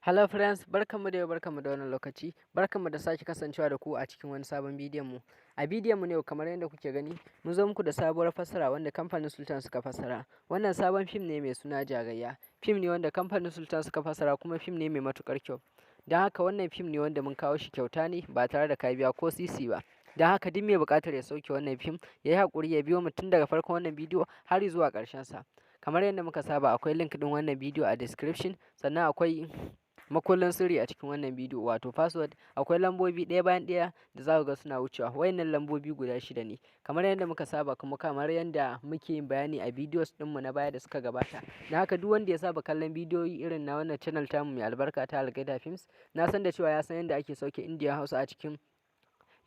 Hello friends, barkanmu da yau, barkanmu da wannan lokaci, barkanmu da sake kasancewa da ku a cikin wani sabon bidiyon mu. A bidiyon mu ne, kamar yadda kuke gani, mun zo muku da sabuwar fassara wanda kamfanin Sultan suka fassara. Wannan sabon fim ne mai suna Jagayya. Fim ne wanda kamfanin Sultan suka fassara, kuma fim ne mai matukar kyau. Don haka wannan fim ne wanda mun kawo shi kyauta ne ba tare da ka biya ko sisi ba. Don haka duk mai buƙatar ya sauke wannan fim, ya yi haƙuri ya biyo mu tun daga farkon wannan bidiyo har zuwa ƙarshen sa. Kamar yadda muka saba, akwai link ɗin wannan bidiyo a description, sannan akwai makullin sirri a cikin wannan bidiyo, wato password. Akwai lambobi ɗaya bayan ɗaya da za ku ga suna wucewa. Wayannan lambobi guda shida ne, kamar yadda muka saba, kuma kamar yadda muke yin bayani a videos ɗinmu na baya da suka gabata. Don haka duk wanda ya saba kallon bidiyoyi irin na wannan channel tamu mai albarka ta Algaita Films, na san da cewa ya san yadda ake sauke Indian Hausa a cikin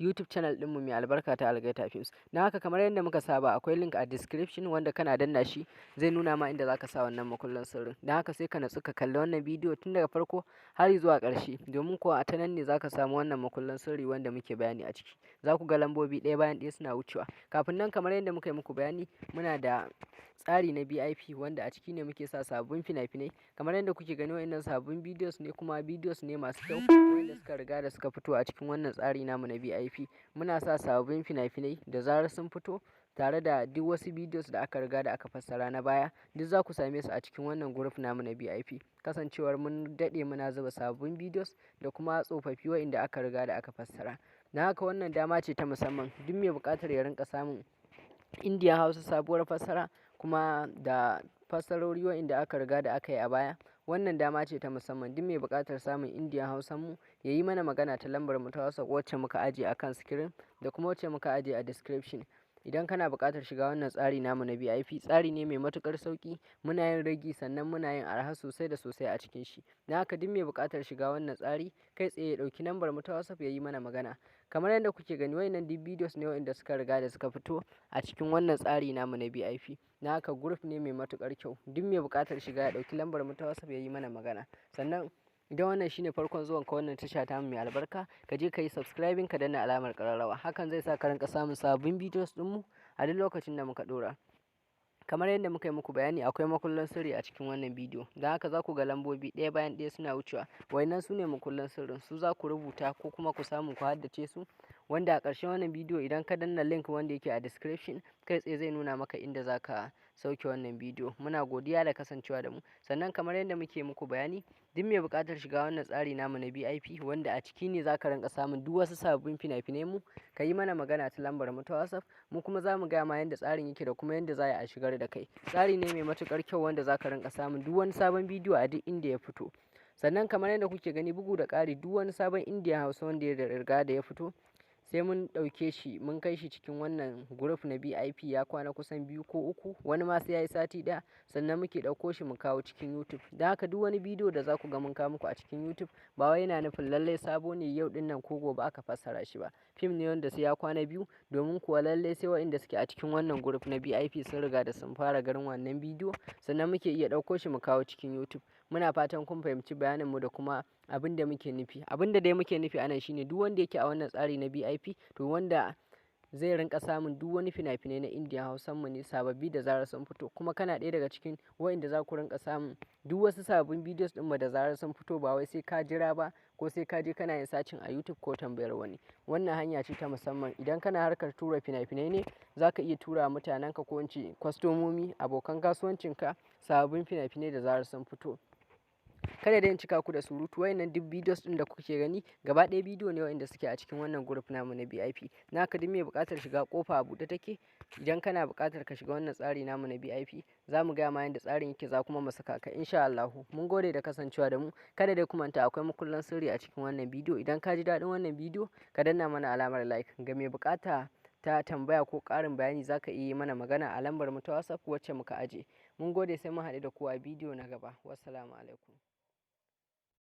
YouTube channel ɗinmu mai albarka ta Algaita Films. Don haka, kamar yadda muka saba, akwai link a description wanda kana danna shi zai nuna ma inda zaka sa wannan makullin sirrin. Don haka sai ka natsu ka kalli wannan bidiyo tun daga farko har zuwa ƙarshe, domin kuwa a ta nan ne zaka samu wannan makullin sirri wanda muke bayani a ciki. Za ku ga lambobi ɗaya bayan ɗaya suna wucewa. Kafin nan, kamar yadda muka yi muku bayani, muna da tsari na VIP wanda a ciki ne muke sa sabbin fina-finai. Kamar yadda kuke gani, waɗannan sabbin videos ne, kuma videos ne masu kyau wanda suka riga da suka fito a cikin wannan tsari namu na VIP. Muna sa sababbin fina-finai da zarar sun fito, tare da duk wasu videos da aka riga da aka fassara na baya, duk za ku same su a cikin wannan group namu na VIP. Kasancewar mun daɗe muna zuba sababbin videos da kuma tsofaffi waɗanda aka riga da aka fassara. Don haka wannan dama ce ta musamman, duk mai buƙatar ya rinƙa samun Indian Hausa sabuwar fassara kuma da fassarori waɗanda aka riga da aka yi a baya. Wannan dama ce ta musamman, duk mai buƙatar samun Indian Hausan mu ya yi mana magana ta lambar mu ta WhatsApp wacce muka ajiye a kan screen da kuma wacce muka ajiye a description. Idan kana buƙatar shiga wannan tsari namu na VIP, tsari ne mai matuƙar sauƙi. Muna yin ragi, sannan muna yin arha sosai da sosai a cikin shi. Don haka duk mai buƙatar shiga wannan tsari, kai tsaye ya ɗauki lambar mu ta WhatsApp ya yi mana magana. Kamar yadda kuke gani, wayannan duk videos ne waɗanda suka riga da suka fito a cikin wannan tsari namu na VIP. Don haka group ne mai matuƙar kyau. Duk mai buƙatar shiga ya ɗauki lambar mu ta WhatsApp ya yi mana magana. Sannan idan wannan shine farkon zuwan ka wannan tasha ta mai albarka, ka je ka yi subscribing, ka danna alamar ƙararrawa. Hakan zai sa ka rinka samun sabbin videos ɗinmu a duk lokacin da muka ɗora. Kamar yadda muka yi muku bayani, akwai makullan sirri a cikin wannan bidiyo. Don haka za ku ga lambobi ɗaya bayan ɗaya suna wucewa. Wayannan su ne makullan sirrin, su za ku rubuta ko kuma ku samu ku haddace su, wanda a ƙarshen wannan bidiyo, idan ka danna link wanda yake a description, kai tsaye zai nuna maka inda za ka sauke wannan bidiyo. Muna godiya da kasancewa da mu. Sannan kamar yadda muke muku bayani, duk mai buƙatar shiga wannan tsari namu na VIP, wanda a ciki ne za ka rinka samun duk wasu sababbin fina-finai mu, ka yi mana magana ta lambar mu ta WhatsApp. Mu kuma za mu gaya ma yadda tsarin yake da kuma yadda za a shigar da kai. Tsari ne mai matuƙar kyau wanda za ka rinka samun duk wani sabon bidiyo a duk inda ya fito. Sannan kamar yadda kuke gani, bugu da ƙari, duk wani sabon Indian Hausa wanda ya riga da ya fito, sai mun ɗauke shi mun kai shi cikin wannan group na VIP, ya kwana kusan 2 ko 3, wani ma sai ya yi sati 1, sannan muke ɗauko shi mu kawo cikin YouTube. Don haka duk wani bidiyo da za ku ga mun kawo muku a cikin YouTube, ba wai yana nufin lallai sabo ne, yau ɗin nan ko gobe aka fassara shi ba. Fim ne wanda sai ya kwana 2, domin kuwa lallai sai waɗanda suke a cikin wannan group na VIP sun riga da sun fara ganin wannan bidiyo, sannan muke iya ɗauko shi mu kawo cikin YouTube. Muna fatan kun fahimci bayaninmu da kuma abin da muke nufi. Abin da dai muke nufi anan shine, duk wanda yake a wannan tsari na VIP, to wanda zai rinka samun duk wani fina-finai na Indian Hausan mu ne sababbi da zarar sun fito. Kuma kana ɗaya daga cikin waɗanda za ku rinka samun duk wasu sababbin videos ɗin mu da zarar sun fito, ba wai sai ka jira ba ko sai ka je kana yin searching a YouTube ko tambayar wani. Wannan hanya ce ta musamman. Idan kana harkar tura fina-finai ne, za ka iya tura mutanenka, ko in ce kwastomomi, abokan kasuwancinka, sababbin fina-finai da zarar sun fito. Kada dai in cika ku da surutu, wayannan duk videos ɗin da kuke gani gaba ɗaya bidiyo ne waɗanda suke a cikin wannan group namu na VIP. Naka duk mai buƙatar shiga, ƙofa a buɗe take. Idan kana buƙatar ka shiga wannan tsari namu na VIP, za mu gaya ma yadda tsarin yake, za kuma mu saka ka insha Allahu. Mun gode da kasancewa da mu. Kada dai ku manta, akwai makullan sirri a cikin wannan bidiyo. Idan ka ji daɗin wannan bidiyo, ka danna mana alamar like. Ga mai buƙata ta tambaya ko ƙarin bayani, za ka iya yi mana magana a lambar mu ta WhatsApp wacce muka aje. Mun gode, sai mun haɗu da ku a bidiyo na gaba. Wassalamu alaikum.